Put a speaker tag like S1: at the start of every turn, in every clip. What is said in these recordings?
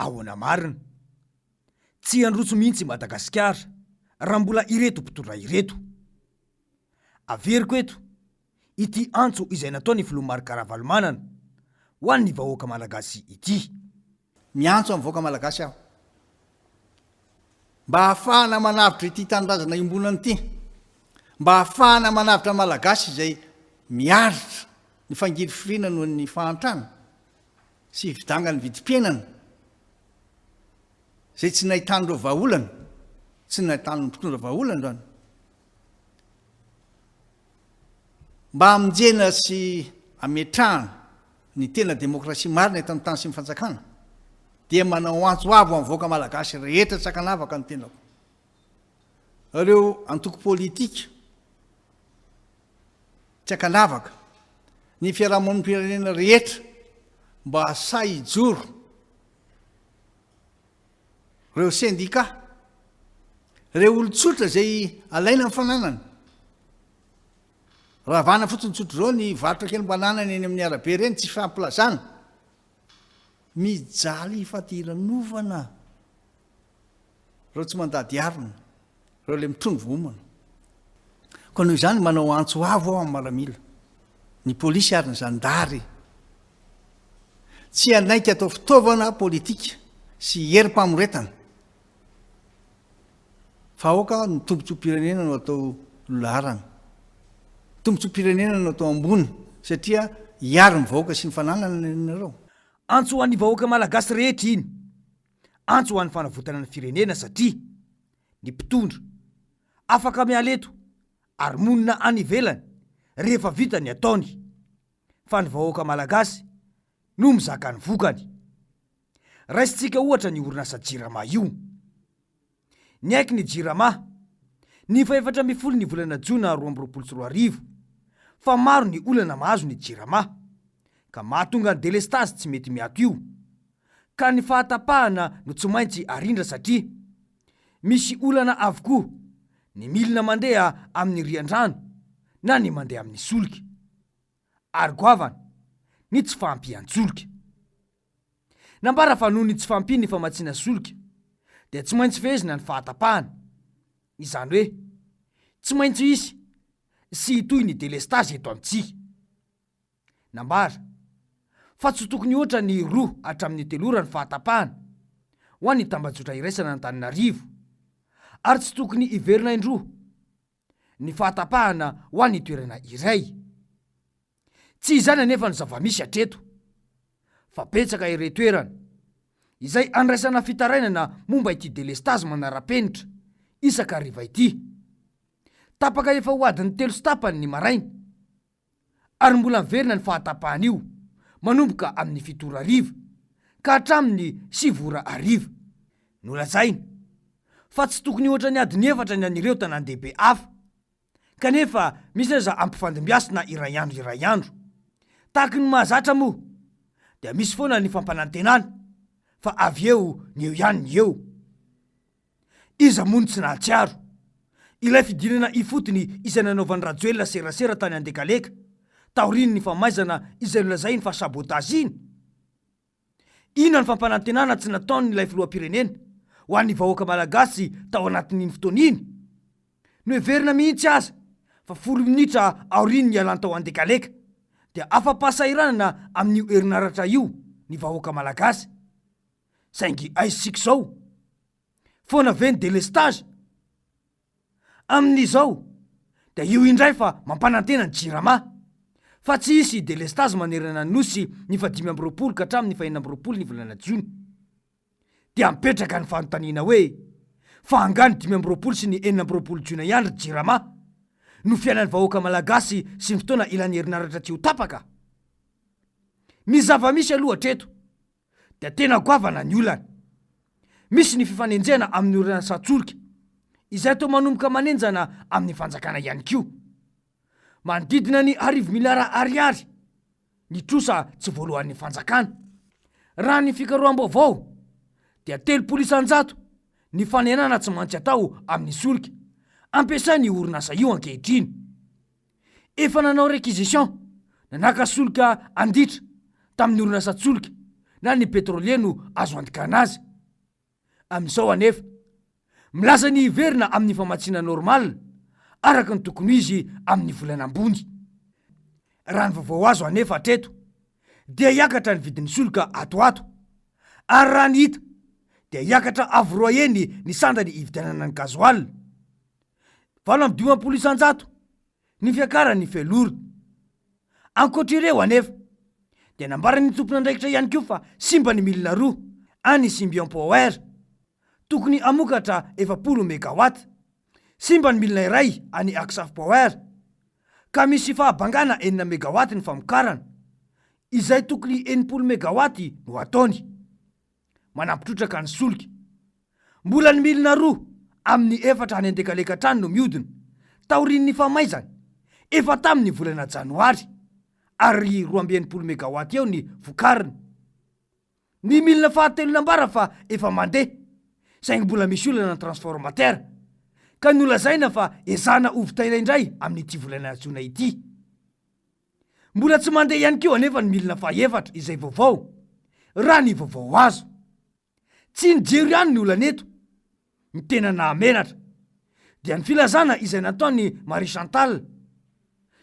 S1: Ahoana marina? Tsy handroso mihitsy i Madagasikara raha mbola ireto mpitondra ireto. Averiko eto ity antso izay nataon'ny filoha Marc Ravalomanana ho an'ny vahoaka malagasy ity.
S2: Miantso amin'ny vahoaka malagasy aho mba hahafahana manavotra ity tanindrazana iombonana ity, mba hahafahana manavotra ny malagasy izay miaritra ny fangirifiriana noho ny fahantrana sy fidangan'ny vidim-piainana izay tsy nahitan'ireo vahaolana, tsy nahitan'ny mpitondra vahaolana izany. Mba hamonjena sy hametrahana ny tena demokrasia marina eto amin'ny tany sy ny fanjakana dia manao antso avo amin'ny vahoaka malagasy rehetra tsy ankanavaka ny tenako. Ireo antoko politika tsy ankanavaka, ny fiarahamonim-pirenena rehetra mba sahy hijoro, ireo sendika, ireo olon-tsotra izay alaina ny fananany. Ravana fotsiny tsotra izao ny varotra kely mba ananany eny amin'ny arabe ireny, tsy fampilazana. Mijaly fadiranovana ireo tsy mandady harona, ireo ilay mitrongy vao homana. Koa noho izany manao antso avo aho amin'ny maramila, ny polisy ary ny zandary. Tsy hanaiky atao fitaovana politika sy herim-pamoretana fa aoka ny tombontsoam-pirenena no atao laharana. Tombontsoam-pirenena no atao ambony satria hiaro ny vahoaka sy ny fananany nareo.
S1: Antso ho an'ny vahoaka malagasy rehetra iny. Antso ho an'ny fanavotana ny firenena satria ny mpitondra afaka miala eto ary monina any ivelany rehefa vita ny ataony fa ny vahoaka malagasy no mizaka ny vokany. Raisintsika ohatra ny orinasa Jirama io. Niaiky ny Jirama, ny fahefatra ambin'ny folo ny volana jona 2022, fa maro ny olana mahazo ny Jirama, ka mahatonga ny delestazy tsy mety miato io, ka ny fahatapahana no tsy maintsy arindra satria misy olana avokoa ny milina mandeha amin'ny rian-drano na ny mandeha amin'ny solika. Ary goavana ny tsy fahampian-tsolika. Nambara fa noho ny tsy fahampian'ny famatsiana solika dia tsy maintsy fehezina ny fahatapahana. Izany hoe tsy maintsy hisy sy hitohy ny delestazy eto amintsika. Nambara fa tsy tokony hihoatra ny roa hatramin'ny telo ora ny fahatapahana ho an'ny tambajotra iraisana Antananarivo ary tsy tokony hiverina indroa ny fahatapahana ho an'ny toerana iray. Tsy izany anefa no zava-misy hatreto, fa betsaka ireo toerana izay andraisana fitarainana momba ity delestazy manara-penitra isaka hariva ity. Tapaka efa ho adiny telo sy tapany ny maraina ary mbola miverina ny fahatapahana io manomboka amin'ny fito ora hariva ka hatramin'ny sivy ora hariva. Nolazaina fa tsy tokony hihoatra ny adiny efatra ny an'ireo tanàn-dehibe hafa, kanefa misy aza ampifandimbiasina iray andro iray andro. Tahaky ny mahazatra moa dia misy foana ny fampanantenana fa avy eo ny eo ihany ny eo. Iza moa no tsy nahatsiaro ilay fidinana ifotony izay nanaovan'i Rajoelina serasera tany Andekaleka taorian'ny famaizana izay nolazainy fa sabotage iny? Inona ny fampanantenana tsy nataon'ilay filoham-pirenena ho an'ny vahoaka malagasy tao anatin'iny fotoana iny? Noheverina mihitsy aza fa folo minitra aorian'ny nialany tao Andekaleka dia afa-pahasahiranana amin'io herinaratra io ny vahoaka malagasy. Saingy aiza isika izao? Foana ve ny délestage? Amin'izao dia io indray fa mampanantena ny Jirama fa tsy hisy delestazy manerana ny Nosy ny faha-25 ka hatramin'ny faha-26 ny volana jona. Dia mipetraka ny fanontaniana hoe fa angaha ny 25 sy ny 26 jona ihany ry Jirama no fiainan'ny vahoaka malagasy sy ny fotoana ilany herinaratra tsy ho tapaka? Ny zava-misy aloha hatreto dia tena goavana ny olana. Misy ny fifanenjehana amin'ny orinasan-tsolika, izay toa manomboka manenjana amin'ny fanjakana ihany koa. Manodidina ny arivo miliara ariary ny trosa tsy voaloan'ny fanjakana. Raha ny fikaroham-baovao dia 30 isan-jato ny fanenana tsy maintsy atao amin'ny solika ampiasain'io orinasa io ankehitriny. Efa nanao réquisition, nanaka solika anditra tamin'ny orinasan-tsolika. na ny pétrolier no azo andikana azy. Amin'izao anefa, milaza ny hiverina amin'ny famatsiana normal araka ny tokony ho izy amin'ny volana ambony. Raha ny vaovao azo anefa hatreto dia hiakatra ny vidin'ny solika ato ho ato ary raha ny hita dia hiakatra avo roa heny ny sandany hividianana ny gasoil. 58% ny fiakaran'ny feu lourd. Ankoatra ireo anefa dia nambaran'ny tompon'andraikitra ihany koa fa simba ny milina roa any Symbion Power, tokony hamokatra 40 megawatt. Simba ny milina iray any Aksaf Power, ka misy fahabangana enina megawatt ny famokarana, izay tokony 60 megawatt no ataony. Manampy trotraka ny solika. Mbola ny milina roa amin'ny efatra any Andekaleka hatrany no mihodina, taorian'ny famaizana, efa tamin'ny volana janoary, ary 62 megawatt eo ny vokariny. Ny milina fahatelo nambara fa efa mandeha, saingy mbola misy olana ny transformateur, ka nolazaina fa ezahana hovitaina indray amin'ity volana jona ity. Mbola tsy mandeha ihany koa anefa ny milina fahaefatra izay vaovao, raha ny vaovao azo. Tsy ny jiro ihany ny olana eto. Ny tena nahamenatra dia ny filazana izay nataon'i Marie Chantal,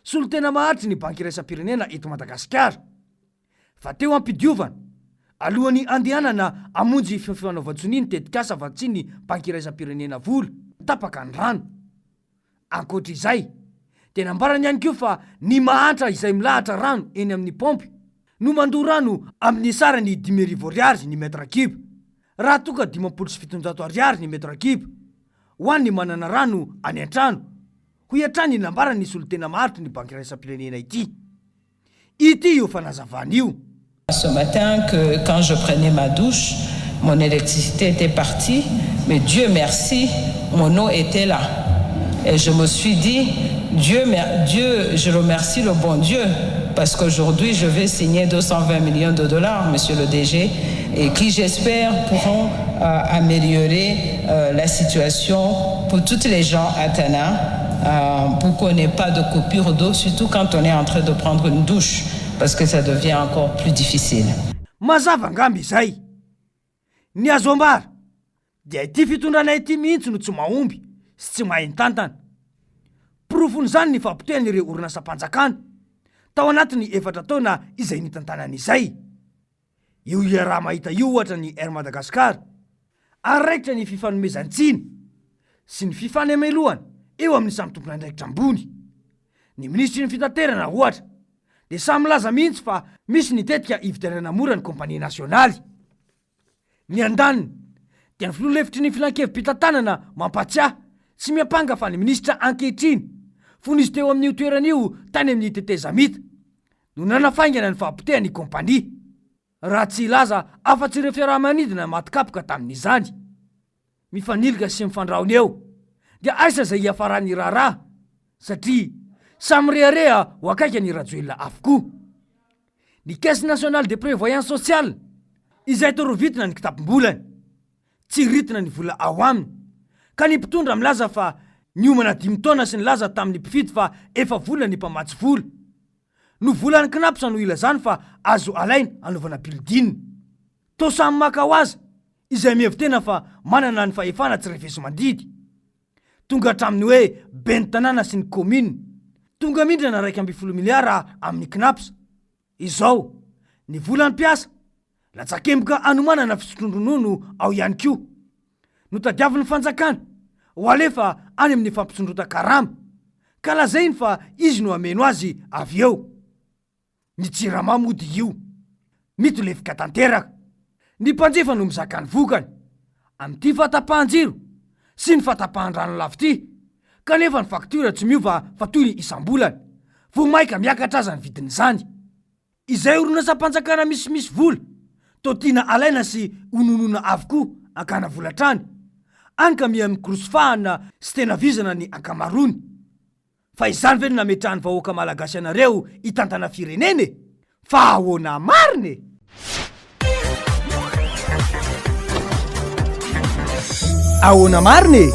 S1: solontena maharitry ny Banky Iraisam-pirenena eto Madagasikara, fa teo am-pidiovana, alohan'ny handehanana hamonjy fifanaovan-tsonia ny tetikasa vatsian'ny Banky Iraisam-pirenena vola, tapaka ny rano. Ankoatra izay, dia nambarany ihany koa fa ny mahantra izay milahatra rano eny amin'ny paompy no mandoa rano amin'ny sarany 5000 ariary ny mètre cube, raha toa ka 750 ariary ny mètre cube ho an'ny manana rano any an-trano, hoy hatrany ny nambaran'ny solontena maharitry ny Banky Iraisam-pirenena ity. Ity io fanazavana io.
S3: Ce matin que quand je prenais ma douche, mon électricité était partie, mais Dieu merci, mon eau était là. Et je me suis dit, Dieu, Dieu, je remercie le bon Dieu, parce qu'aujourd'hui, je vais signer 220 millions de dollars, monsieur le DG, et qui, j'espère, pourront euh, améliorer euh, la situation pour toutes les gens à Tana, euh, pour qu'on n'ait pas de coupure d'eau, surtout quand on est en train de prendre une douche, parce que ça devient encore plus difficile.
S1: Mazava angamba izay. Ny azo ambara dia ity fitondrana ity mihitsy no tsy mahomby sy tsy mahay mitantana. Porofon'izany ny fahapotehany ireo orinasam-panjakana tao anatin'ny efatra taona izay nitantanany izay. Io iaraha-mahita io ohatra ny Air Madagascar, ary raikitra ny fifanomezan-tsiny sy ny fifanemelohana eo amin'ny samy tompon'andraikitra ambony. Ny minisitry ny fitaterana ohatra dia samy milaza mihitsy fa misy ny tetika hividianana mora ny kompania nasionaly. Ny andaniny dia ny filoha lefitry ny filankevi-pitantanana mampatsiahy sy miampanga fa ny minisitra ankehitriny fony izy teo amin'io toerana io tany amin'ny tetezamita no nanafaingana ny fahapotehan'ny kompania, raha tsy hilaza afa-tsy ireo fiaramanidina maty kapoka tamin'izany. Mifanilika sy mifandrahona eo dia aiza izay hiafaran'ny raharaha satria samy mirehareha ho akaiky an'i Rajoelina avokoa. Ny Caisse nationale de prévoyance sociale izay toa rovitina ny kitapom-bolany, tsy ritina ny vola ao aminy, ka ny mpitondra milaza fa niomana dimy taona sy nilaza tamin'ny mpifidy fa efa vonona ny mpamatsy vola. No volan'ny Cnaps no ilazany fa azo alaina anaovana building. Toa samy maka ho azy izay mihevi-tena fa manana ny fahefana tsy refesi-mandidy. Tonga hatramin'ny hoe ben'ny tanàna sy ny commune. Tonga mindrana 11 miliara amin'ny Cnaps. Izao, ny volan'ny mpiasa, latsakemboka hanomanana fisotroan-dronono ao ihany koa. Notadiavin'ny fanjakana ho alefa any amin'ny fampisondrotan-karama, ka lazainy fa izy no hameno azy avy eo. Ny Jirama moa dia io mitolefika tanteraka. Ny mpanjifa no mizaka ny vokany amin'ity fahatapahan-jiro sy ny fahatapahan-drano lafo ity, kanefa ny faktiora tsy miova fa toy ny isam-bolana, vao mainka miakatra aza ny vidin'izany. Izay orinasam-panjakana misimisy vola toa tiana alaina sy hononoina avokoa hakana vola hatrany, any ka miha mikorosofahana sy tena vizana ny ankamaroany. Fa izany ve no nametrahan'ny vahoaka malagasy anareo hitantana firenena e? Fa ahoana marina e? Ahoana marina e?